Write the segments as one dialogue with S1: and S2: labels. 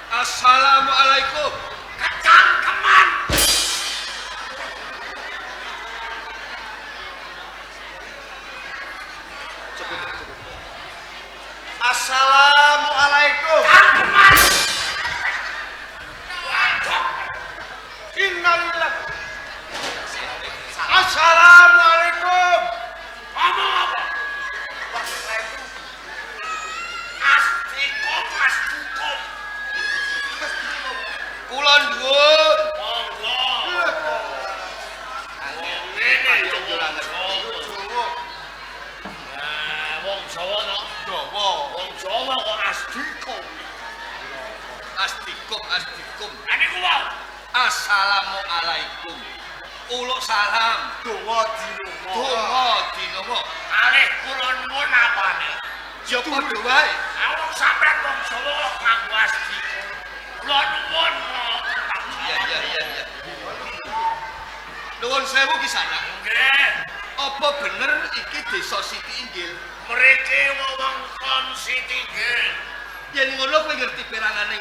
S1: Assalamualaikum.
S2: Kecangkeman.
S1: Cukup, cukup.
S3: Assalamualaikum.
S2: Cangkeman. Wajok.
S3: Innalillah. Assalamualaikum.
S2: Ngomong apa? Astikom, astikom.
S1: Kula nuwun.
S2: Monggo. Ngene
S3: Jawa.
S2: Nah, wong Jawa no.
S3: Jawa.
S2: Wong Jawa kok astikom.
S1: Astikum, astikum.
S2: Lah niku wae.
S1: Assalamualaikum. Uluk salam.
S3: Donga dinoma.
S1: Donga dinoma.
S2: Kalih kula nuwun apane?
S1: Ya padha wae.
S2: Wong sampean wong Jawa kok nganggo astikom. Kula nuwun.
S1: Iya, iya, iya, iya. Nuwun sewu ki sanak.
S2: Nggih.
S1: Apa bener iki desa Siti Inggil?
S2: Mriki wewengkon Siti Inggil.
S1: Yen ngono kowe ngerti peranganing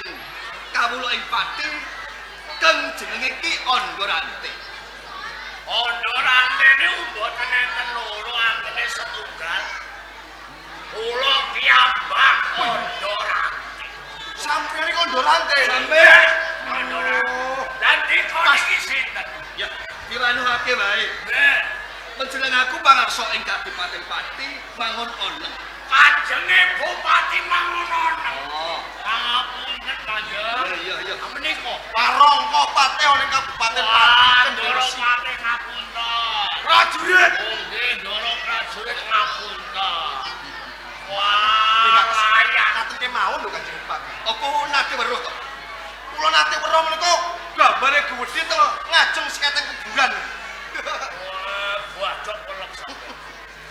S1: kawula ing Pati kang jenenge Ki Andharante.
S2: Andharante niku mboten enten loro, antene setunggal. Kula piyambak Andharante.
S3: Sampeyan iki Andharante.
S1: Sampeyan
S2: Andharante. Lan dikon iki sinten?
S1: Ya, diwanuhake wae.
S2: Nggih.
S1: Panjenengan aku pangarsa ing Kadipaten Pati Mangun Oneng.
S2: Kanjenge Bupati Mangun Oneng.
S1: Oh.
S2: Ngapunten Kanjeng.
S1: Iya, iya, iya.
S2: Menika
S3: Warangka Pate oleh Kabupaten Pati.
S2: Ndoro Pati ngapunten.
S3: Prajurit.
S2: Nggih, Ndoro prajurit ngapunten. Wah, layak.
S3: Ngaten mawon lho Kanjeng Bupati.
S1: Apa nate weruh to?
S3: Kula nate weruh menika gambare gedhe to ngajeng seketeng kuburan.
S2: Wah, bocok pelek sampe.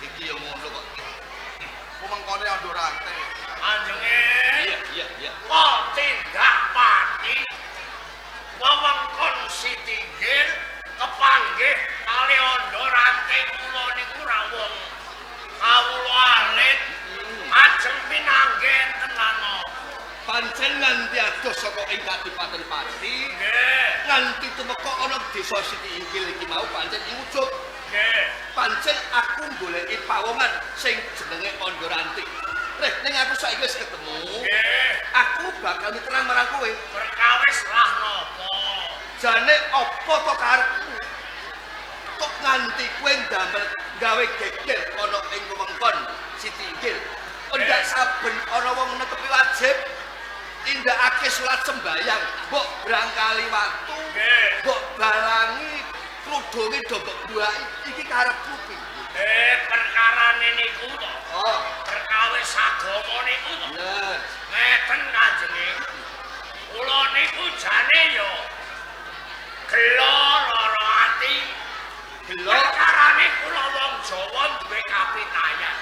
S1: Iki yo ngono kok.
S3: Wewengkone Andharante.
S2: Kanjenge.
S1: Iya, iya, iya.
S2: Kok tindak Pati wewengkon Siti Inggil kepanggih kali Andharante kula niku ra wong kawula alit. Ajeng pinanggih enten lan apa?
S1: Pancen nganti adoh saka ing Kadipaten Pati.
S2: Nggih.
S1: Nganti tumeka ana desa Siti Inggil iki mau pancen ing ujug.
S2: Nggih.
S1: Pancen aku goleki pawongan sing jenenge Andharante. Reh, ning aku saiki wis ketemu.
S2: Nggih.
S1: Aku bakal miterang marang kowe.
S2: Perkawis lah napa?
S1: Jane apa to karepmu? Kok nganti kowe ndamel gawe geger ana ing wewengkon Siti Inggil. Endak saben ana wong netepi wajib tindakake salat sembayang, mbok brangkali watu, mbok balangi krudunge do mbok buaki, iki karepku piye?
S2: Perkarane niku to.
S1: Oh,
S2: perkawis agama niku to.
S1: Yes.
S2: Ngeten Kanjenge. Kula niku jane ya gelo lara ati.
S1: Gelo
S2: perkarane kula wong Jawa duwe kapitayan.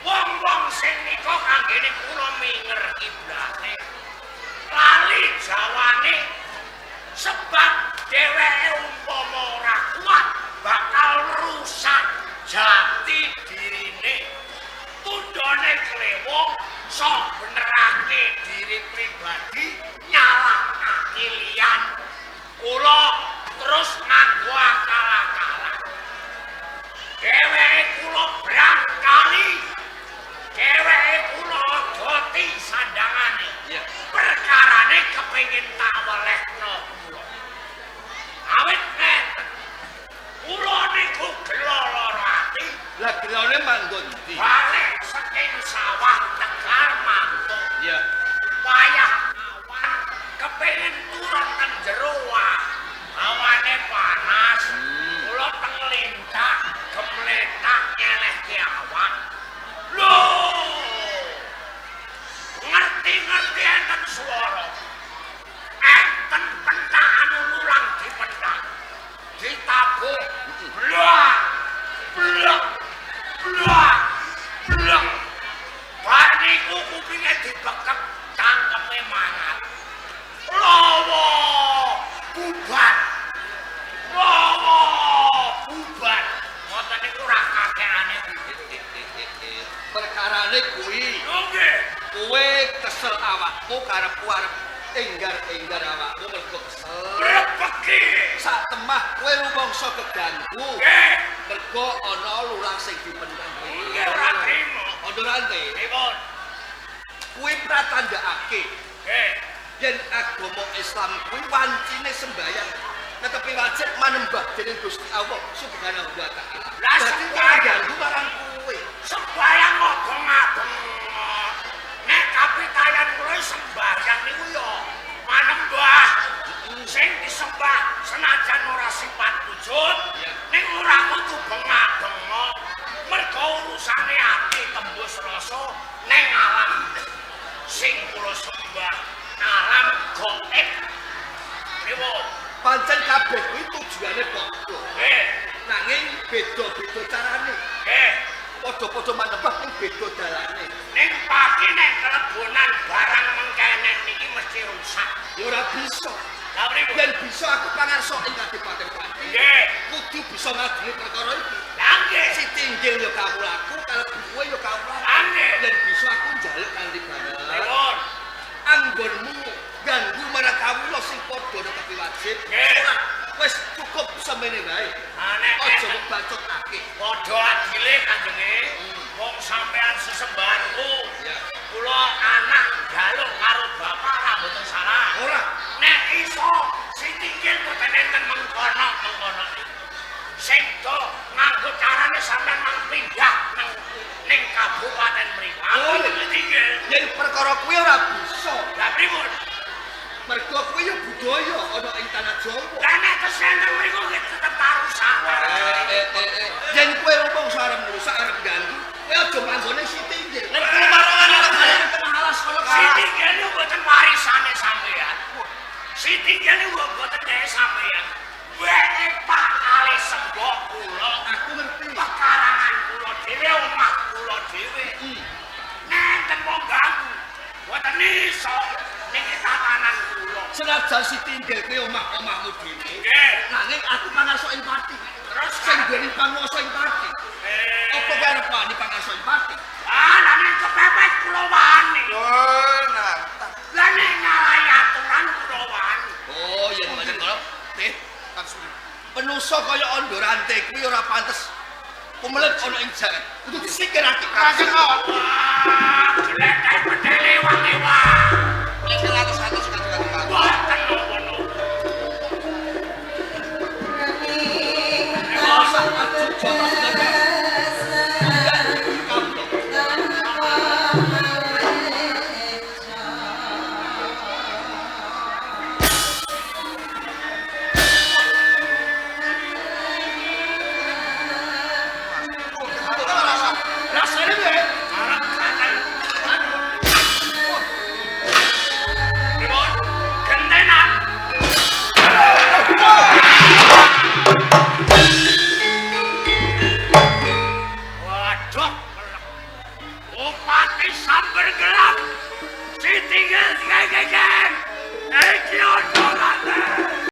S2: Wong-wong sing nika kanggene kula minger kiblate. Lali Jawane sebab dheweke umpama ora kuat bakal rusak jati dirine. Tundhone klewong sok benerake diri pribadi nyalahake liyan. Kula terus nganggo akal-akalan. Dheweke kula brangkali. Dheweke kula adoti sandangane.
S1: Iya.
S2: Perkarane kepengin tak welehno kula. Awit ngeten. Kula niku gelo lara ati.
S1: Lah gelone manggon ndi?
S2: Balik saking sawah Tegal mantuk.
S1: Iya.
S2: Wayah awan kepengin turun teng jero wae. Awane panas. Kula teng lintak, gemletak nyelehke awak. Lho. Ngerti-ngerti enten swara. Enten pentakan ululang dipentak. Ditabuk. Blak. Blak. Blak. Blak. Bar niku kupinge dibekep, cangkeme mangat. Lawa bubar. Lawa bubar. Ngoten niku ra kakekane.
S1: Perkarane kuwi.
S2: Nggih.
S1: Kowe kesel Kesel awakmu karepku arep enggar-enggar awakmu mergo kesel.
S2: Brebeki.
S1: Sak temah kowe rumangsa keganggu.
S2: Nggih.
S1: Mergo ana lurah sing dipendhang kowe.
S2: Nggih ora trimo.
S1: Ondorante.
S2: Pripun?
S1: Kuwi pratandhakake.
S2: Nggih.
S1: Yen agama Islam kuwi wancine sembayang netepi wajib manembah dening Gusti Allah Subhanahu wa taala. Dadi ora ganggu marang kowe.
S2: Sembayang obong-abong. Nek kapitayan kula sembayang niku ya manembah. Sing disembah senajan ora sifat wujud, ning ora kudu bengak-bengok. Mergo urusane ati tembus rasa ning alam sing kula sembah alam gaib. Pripun?
S1: Pancen kabeh kuwi tujuane padha.
S2: Nggih.
S1: Nanging beda-beda carane.
S2: Nggih.
S1: Padha-padha manembah ning beda dalane.
S2: Ning pati nek kelebonan barang mengkene niki mesti rusak.
S1: Ya ora bisa.
S2: Lah pripun?
S1: Yen bisa aku pangarsa ing Kadipaten Pati.
S2: Nggih.
S1: Kudu bisa ngadili perkara iki.
S2: Lah nggih.
S1: Si tinggil ya kawulaku, kalebu kowe ya kawulaku.
S2: Lah nggih.
S1: Yen bisa aku njaluk kanthi banget.
S2: Pripun?
S1: Anggonmu ganggu marang kawula sing padha netepi wajib.
S2: Nggih.
S1: Wis cukup semene wae.
S2: Nek
S1: aja mbok bacotake.
S2: Padha adile kanjenge. Wong sampean sesembahanku. Kula anak njaluk karo bapak ra mboten salah.
S1: Ora.
S2: Nek iso si tinggil mboten enten mengkono-mengkono niku. Sing do nganggo carane sampean mang pindah nang ning kabupaten mriku.
S1: Oh,
S2: tinggil.
S1: Yen perkara kuwi ora bisa.
S2: Lah pripun?
S1: Mergo kuwi ya budaya ana ing tanah Jawa.
S2: Lah nek enten mriku nggih tetep karusak.
S1: Yen kowe rumangsa arep ngrusak arep ganggu, kowe aja manggone si tinggil.
S3: Nek kulo marongan
S1: ning tengah alas kono
S2: Si tinggil niku mboten warisane sampean. Si tinggil niku mboten dhek sampean. Weke Pak Ale sembok kula,
S1: aku ngerti.
S2: Pekarangan kula dhewe, omah kula dhewe. Nek enten wong ganggu, mboten iso niki tatanan kula.
S1: Senajan si tinggil kuwi omah-omahmu dhewe.
S2: Nggih.
S1: Nanging aku pangarsa ing pati.
S2: Terus
S1: sing duweni panguwasa ing pati. Apa kowe arep wani pangarsa ing pati?
S2: Ah, lah nek kepepet kula wani.
S3: Oh, nantang.
S2: Lah nek nyalahi aturan kula wani.
S1: Oh, yen pancen kono, teh penusa kaya Ondorante kuwi ora pantes kumelet ana ing jagat. Kudu disikirake.
S3: Kaget kok.
S2: Gletek bedele wang-ewang.
S1: Nek 100 kanjeng.
S2: Boten ngono. Sambar gelap, si tinggal tiga geger, iki